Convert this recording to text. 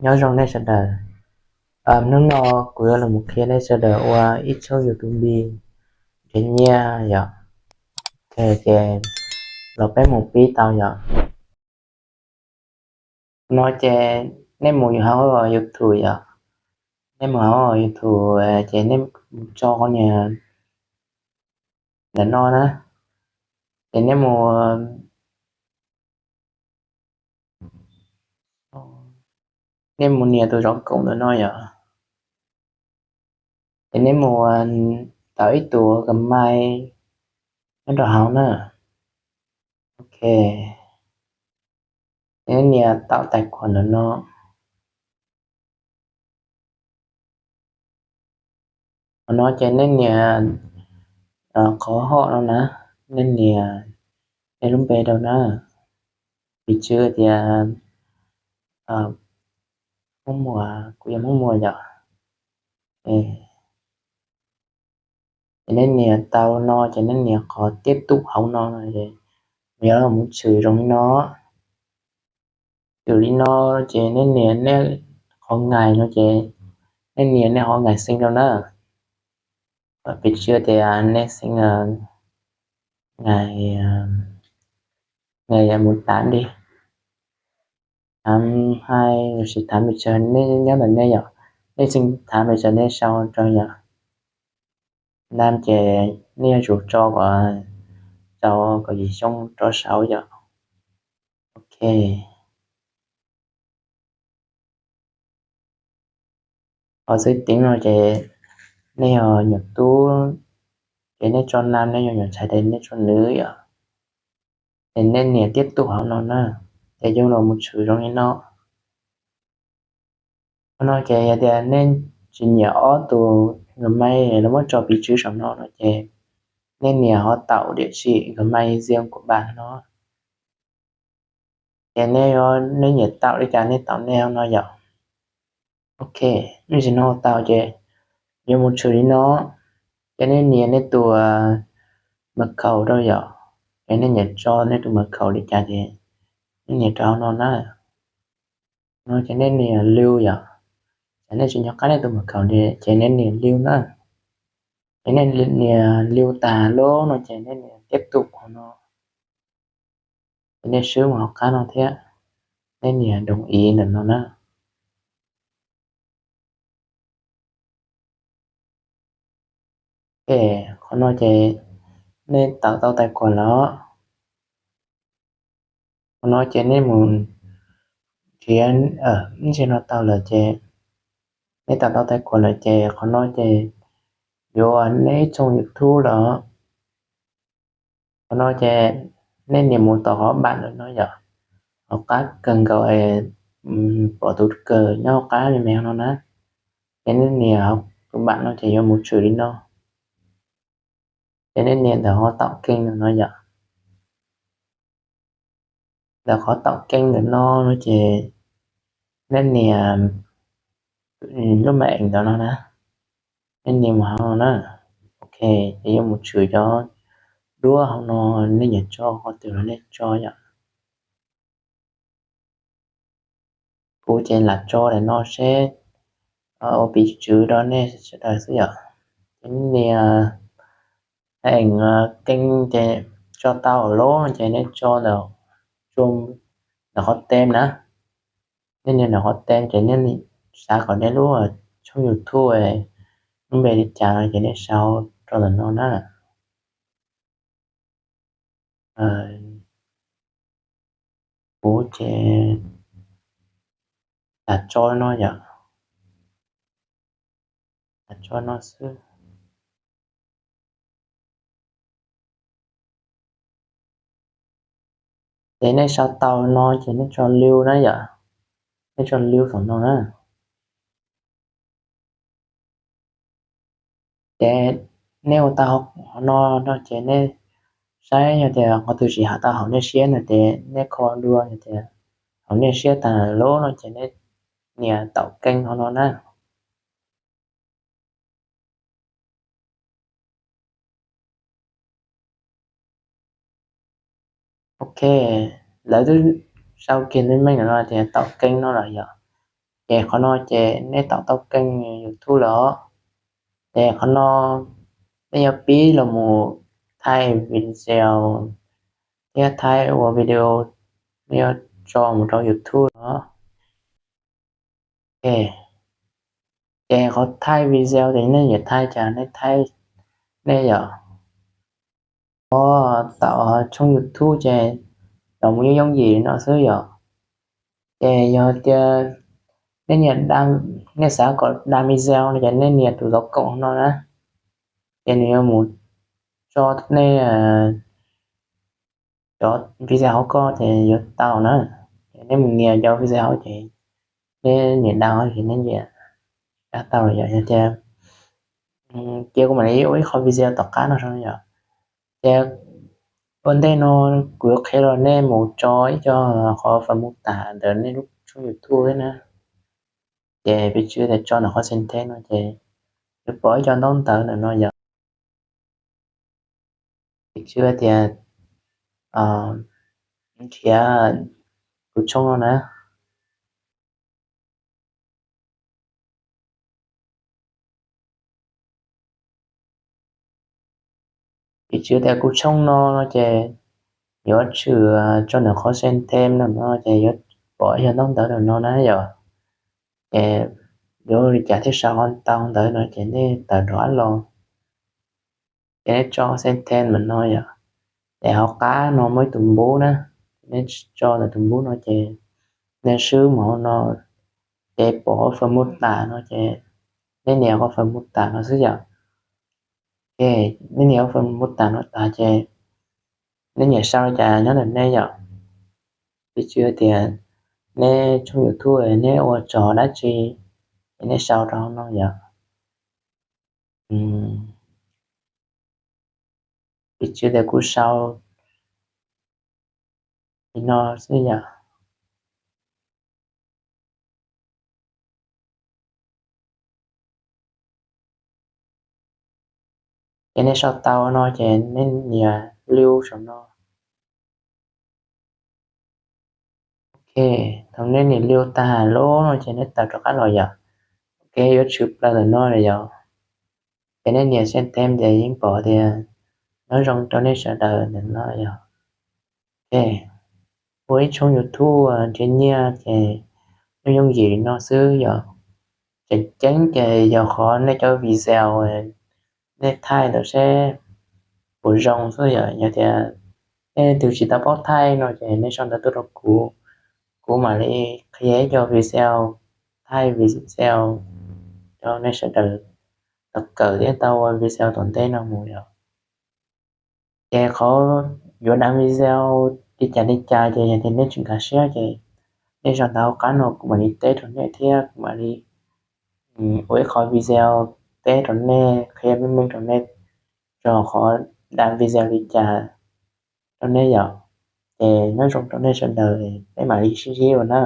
Nyob zoo nej sawv daws. Hnub no kuv yuav los qhia nej sawv daws ua ib tshooj YouTube nrhiav nyiaj yom. Ok, ces los peb mus pib tau yom. No ces nej mus hauv YouTube yom. Nej mus hauv YouTube ces nej mus tso qhov niag ntawm no na. Ces nej mus, nej mus nias tus zov koom ntawm no yom. Ces nej mus tau ib tug Gmail nyob rau hauv na. Ok, ces nej nias tau tais khuam ntawm no. Qhov no ces nej nias qhov hom no na, nej nias nej lub npe rau na. Piv txwv tias Hmoob Muas, kuv yog Hmoob Muas yom. Ces nej nias tau no ces nej nias qhov tiếp tục hauv no, yog mus tshwm zoo li no. Tshwm li no ces nej nias nej qhov ngày no ces nej nias nej qhov ngày sinh rau na. Piv txwv tias nej sinh ngày, ngày mùng tám đi. Tháng hai, lossis tháng mười, nej nyob ntawm nej yom, nej sinh tháng mười, nej sau rau yom. Năm ces nej yuav tsum tso kom, tso kom yim xyoo rau saud yom. Ok. Qhov giới tính no ces nej yog nyuam tub, ces nej tso nam, nej yog nyuam ntxhais ces nej tso nws yom. Ces nej nias tiếp tục hauv no na, ces yeej los mus tshwm zoo li no. Qhov no ces yog tias nej tsis nyiam ob tus Gmail los muab tso piv txwv saum no no ces nej nias họ tạo địa chỉ Gmail riêng của bạn no. Ces nej, nej nyiam tạo li cas nej tạo nej no yom. Ok, nej tsis nyiam tạo ces yuav mus tshwm li no, ces nej nias nej tus mật khẩu rau yom. Ces nej nyiam tso nej tus mật khẩu li cas ces nej nias rau hauv no na. No ces nej nias lưu yom. Ces nej tsis nco qab nej tus mật khẩu li ces nej nias lưu na. Ces nej nias lưu tag lawm no ces nej nias tiếp tục hauv no. Ces nej swb mus hauv qab no thiab, nej nias đồng ý ntawm no na. Ok, qhov no ces nej tạo tau tais khuam lawm. Qhov no ces nej mus nrhiav, ntshe no tau lawm ces nej tạo tau tais khuam lawm ces qhov no ces yuav nej ib tshooj YouTube lawm. Qhov no ces nej nias mus tom qhov bạn ntawm no yom, hauv qab kawg nkaus, pom tus kawg nyob hauv qab me me no na. Ces nej nias tus bạn no ces yuav mus tshwm li no. Ces nej nias ntawm qhov tạo kênh ntawm no yom. Ntawm qhov tạo kênh ntawm no no ces nej nias lub máy ảnh ntawm no na, nej nias mus hauv no na. Ok, ces yuav mus tshwm cov duab hauv no, nej nyiam tso qhov twg los nej tso yom. Kuv ces lam tso daim no seb, ua piv txwv rau nej sawv daws xwb yom. Ces nej nias máy ảnh kênh ces tso tau lawm ces nej tso ntawm, ntawm qhov tên na. Nej nias ntawm qhov tên ces nej xav kom nej lub tshooj YouTube lub npe li cas no ces nej sau rau ntawm no na. Kuv ces lam tso no yom, lam tso no xwb. Ces nej sau tau no ces nej tso lưu na yom, nej tso lưu saum no na. Ces nej ua tau qhov no no ces nej saib yog tias qhov twg tsis hais tau haum nej siab no ces nej kho dua, yog tias haum nej siab tag lawm no ces nej nias tạo kênh hauv no na. Ok, lawv twb sau kiag lub meej no tias tạo kênh no lawm yom. Ces qhov no ces nej tau tau kênh YouTube lawm os. Ces qhov no nej yuav pib los mus thaij video thiab thaij ua video, nej yuav tso mus rau YouTube no. Ok, ces qhov thaij video ces nej nyiam thaij cas nej thaij nej yom. Qhov tau tshooj YouTube ces los mus yooj yooj yim no xwb yom. Ces yog tias nej nyiam, nej xav kom đăng video no ces nej nias tus dấu cộng no na, ces nws yuav mus tso nej cov video hauv ko ces yuav tau na. Ces nej mus nias cov video hauv ces nej nias đăng ces nej nias đăng tau lawm yom. Yog tias ces kuv mam li ua ib qho video tom qab no yom. Ces ua ntej no kuv yuav qhia los nej mus tso ib co qhov phần mô tả ntawm nej lub tshooj YouTube thiab na. Ces piv txwv tias tso ntawm qhov xem thêm no ces yuav pom ib co ntaub ntawv ntawm no yom. Piv txwv tias nrhiav kuv tshooj no na. Piv txwv tias kuv tshooj no no ces yuav tshwm tso ntawm qhov xem thêm no no ces yuav pom ib co ntaub ntawv ntawm no na yom. Ces yuav ua li cas thiaj sau tau ntawv no ces nej tawm rov qab los. Ces nej tso xem thêm ntawm no yom. Ces hauv qab no muaj ib tus npub na, nej tso ntawm tus npub no ces nej swb mus hauv no, ces pom qhov phần mô tả no ces nej nias qhov phần mô tả no xwb yom. Ok, nej nias qhov phần mô tả no tas ces nej nyiam sau li cas nyob ntawm nej yom. Piv txwv tias nej tshooj YouTube nej ua tso dab tsi ces nej sau rau hauv no yom. Piv txwv tias kuv sau li no xwb yom. Ces nej sau tau no ces nej nias lưu saum no. Ok, thaum nej nias lưu tag lawm no ces nej tawm rov qab los yom. Ok, yuav tshwm plaws ntawm no lawm yom. Ces nej nias xem thêm ces yeej pom tias nyob zoo rau nej sawv daws ntawm no yom. Ok, ua ib tshooj YouTube nrhiav nyiaj ces yooj yooj yim li no xwb yom. Tseem ceeb ces yog qhov nej cov video nej thaij ntawd seb puas zoo xwb yom. Yog tias nej leej twg tsis tau paub thaij no ces nej sau ntawv tuaj rau kuv, kuv mam li qhia ib co video thaij video rau nej sawv daws tau kawm thiab tau ua video tom ntej no mus yom. Ces qhov yuav đăng video li cas li cas ces yog tias nej tsis nkag siab ces nej sau ntawv hauv qab no kuv mam li teb rau nej thiab kuv mam li ua ib qho video teb rau nej, qhia meej meej rau nej txog qhov đăng video li cas rau nej yom. Ces nyob zoo rau nej sawv daws, peb mam li sib ntsib dua na.